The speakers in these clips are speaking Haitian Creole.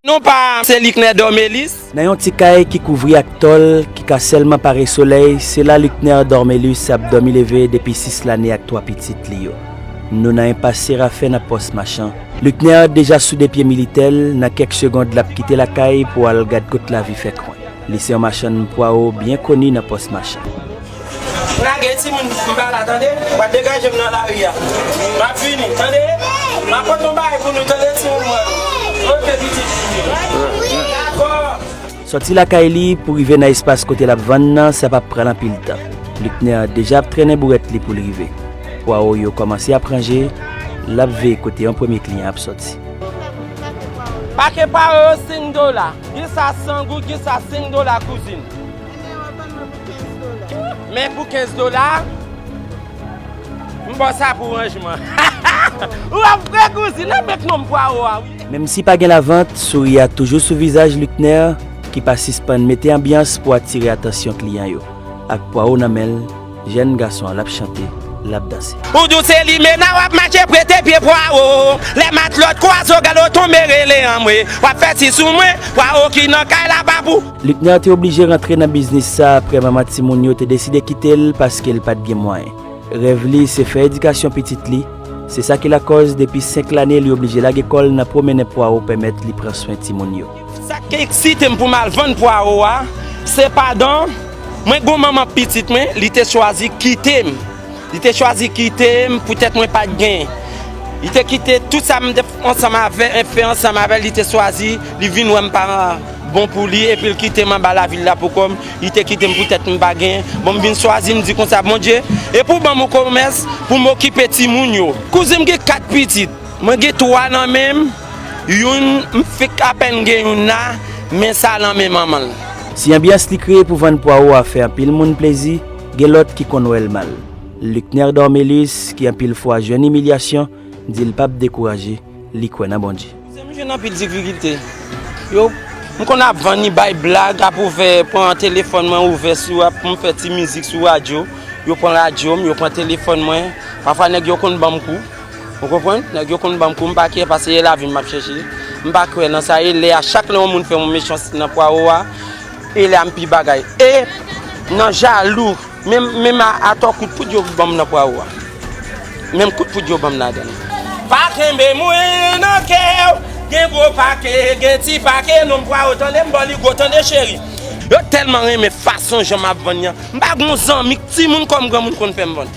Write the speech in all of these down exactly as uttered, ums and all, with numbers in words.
Non pa m se Liknè Dormelis. Nan yon ti kay ki kouvri ak tòl, ki ka sèlman pare solèy, se la Liknè Dormelis ap dòmi leve depi sis lane ak twa pitit li yo. Nou nan enpas Serafen nan Pòs Machan. Liknè deja sou de pye militè l, nan kèk segond l ap kite lakay pou al gad kot lavi fè kwen. Li se yon machann pwawo byen koni nan Pòs Machan. Lage timoun m pa la, tande? W ap degaje m nan lari a. M ap vini, tande? M ap pote yon bagay pou nou, tande, timoun mwen? Oke, pitit. Dakò. Sòti lakay li pou rive nan espas kote l ap vann nan, sa p ap pran l anpil tan. Liknè deja ap trennen bourèt li pou l rive. Pwawo yo kòmanse ap ranje, l ap veye kote yon premye kliyan ap sòti. Pake pwawo yo senk dola. Gen sa san goud, gen sa senk dola, kouzin. Men pou kenz dola, m ba w sa pou ranjman. Ou ap fre kouzin, nan menm nonm pwawo a, wi. Menm si pa gen lavant, souri a toujou sou vizaj Liknè, ki pa sispann mete anbyans pou atire atansyon kliyan yo. Ak pwawo nan men l, jèn gason an l ap chante, l ap danse. Ou di w se limena, w ap mache prete pye pwawo. Lè matlòt kwaze w, gade w tonbe rele anmwe. W ap fè si sou mwen, pwawo ki nan kay la pa pou. Liknè te oblije rantre nan biznis sa apre manman timoun yo te deside kite l paske l pa t gen mwayen. Rèv li se fè edikasyon pitit li. Se sa ki lakòz depi senk lane li oblije lage kò l nan pwomennen pwawo pèmèt li pran swen timoun yo. Sa k eksite m pou m al vann pwawo a, se pandan mwen gon manman pitit mwen, li te chwazi kite m. Li te chwazi kite m poutèt mwen pa t gen. Li te kite tout sa m te ansanm avè, fè ansanm avè l, li te chwazi, li vin wè m pa bon pou li, epi l kite m anba lavil la pou kò m, li te kite m poutèt m pa gen. Bon, m vin chwazi, m di konsa, Bondye, e pou ban m yon komès pou m okipe timoun yo. Kouzin m gen kat pitit. Mwen gen twa nan men m, youn m fèk apèn gen youn la, men sa nan men manman l. Si anbyans li kreye pou vann pwawo a fè anpil moun plezi, gen lòt ki konn wè l mal. Liknè Dormelis, ki anpil fwa jwenn imilyasyon, di l p ap dekouraje, li kwè nan Bondye. Se m jwenn anpil difikilte. Yo, m konn ap vann, li bay blag, ap ouvè, pran telefòn mwen, ouvè sou, ap, pou m fè ti mizik sou radyo. Yo pran radyo m, yo pran telefòn mwen. Pafwa nèg yo konn ban m kou. Ou konprann? Nèg yo konn ban m kou, m pa kè, paske e lavi m ap chèche. M pa kwè nan sa, e lè a, chak lè yon moun fè yon mechanste nan pwawo a, e lè a m pi bagay. E nan jalou, menm, menm a, atò kout poud yo ban m nan pwawo a. Menm kout poud yo ban m ladan l. Pa kenbe mwen nan kè w, gen gwo pake, gen ti pake, nonm pwawo, tande m ba w li gwo, tande cheri. Yo tèlman renmen fason jan m ap vann nan. M pa gon zanmi, timoun kòm granmoun konn fè m vann.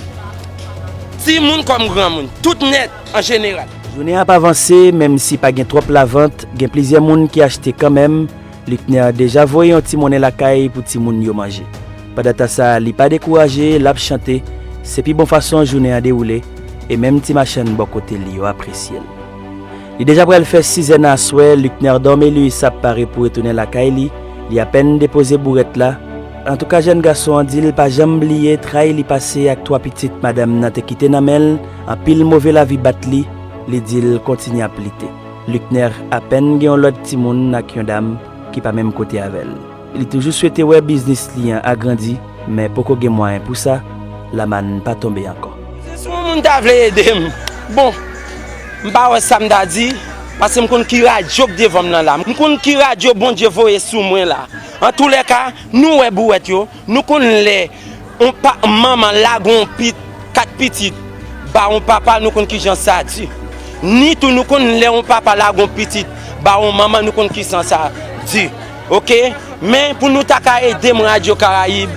Timoun kòm granmoun, tout nèt an jeneral. Jounen ap avanse, menm si pa gen twòp lavant, gen plizyè moun ki achte kanmenm. Liknè deja voye yon ti monnen lakay pou timoun yo manje. Pandan tan sa, li pa dekouraje, l ap chante. Se pi bon fason jounen an dewoule, e menm ti machann bò kote li yo apresye l. Li deja pral fè sizè nan aswè, Liknè Dormelis ap pare pou retounen lakay li. Li apèn depoze bourèt la. Antouka, jèn gason an di l pa janm bliye tray li pase ak twa pitit madanm nan te kite nan men l. Anpil move lavi bat li, li di l kontinye ap lite. Liknè apèn gen yon lòt timoun ak yon dam ki pa menm kote avè l. Li toujou swete wè biznis li an agrandi, men poko gen mwayen pou sa, Lamann pa tonbe ankò. Si yon moun ta vle ede m, bon, m pa wè sa m ta di, paske m konn ki radyo k devan m nan la. M konn ki radyo Bondye voye sou mwen la. Antoulèka, nou wè bourèt yo, nou konn lè yon pa, manman lage yon pit, kat pitit, ba yon papa, nou konn kijan sa di. Ni tou, nou konn lè yon papa lage yon pitit, ba yon manman, nou konn kijan sa di. Oke? Men pou nou ta ka ede m Radyo Karayib,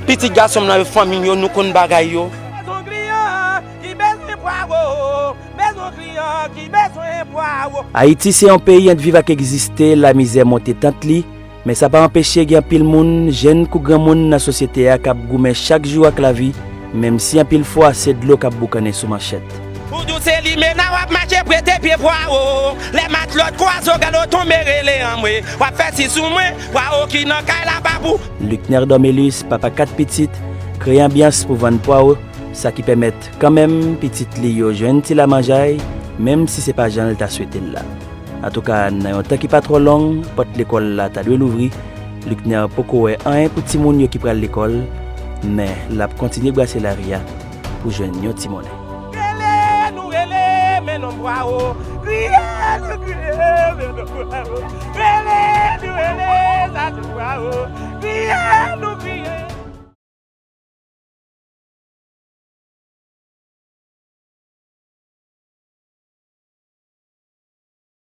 pitit gason m nan yo, fanmi m yo, nou konn bagay yo. Bezwen kliyan ki bezwen pwawo, bezwen kliyan ki bezwen pwawo. Ayiti se yon peyi ant viv ak egziste, lamizè monte tant li, men sa pa anpeche gen anpil moun, jenn kou granmoun nan sosyete a k ap goumen chak jou ak lavi, menm si anpil fwa se dlo k ap boukannen sou manchèt. Ou di w se limena, w ap mache prete pye pwawo. Lè matlòt kwaze w, gade w tonbe rele anmwe. W ap fè si sou mwen, pwawo ki nan kay la pa pou. Liknè Dormelis, papa kat pitit, kreye anbyans pou vann pwawo, sa ki pèmèt kanmenm pitit li yo jwenn ti lamanjay, menm si se pa jan l ta swete l la. Antouka, nan yon tan ki pa twò long, pòt lekòl la ta dwe louvri. Liknè poko wè anyen pou timoun yo ki pral lekòl, men l ap kontinye brase lari a pou jwenn yon ti monnen. Rele, nou rele, men nonm pwawo. Kriye, nou kriye, men nonm pwawo. Wawo.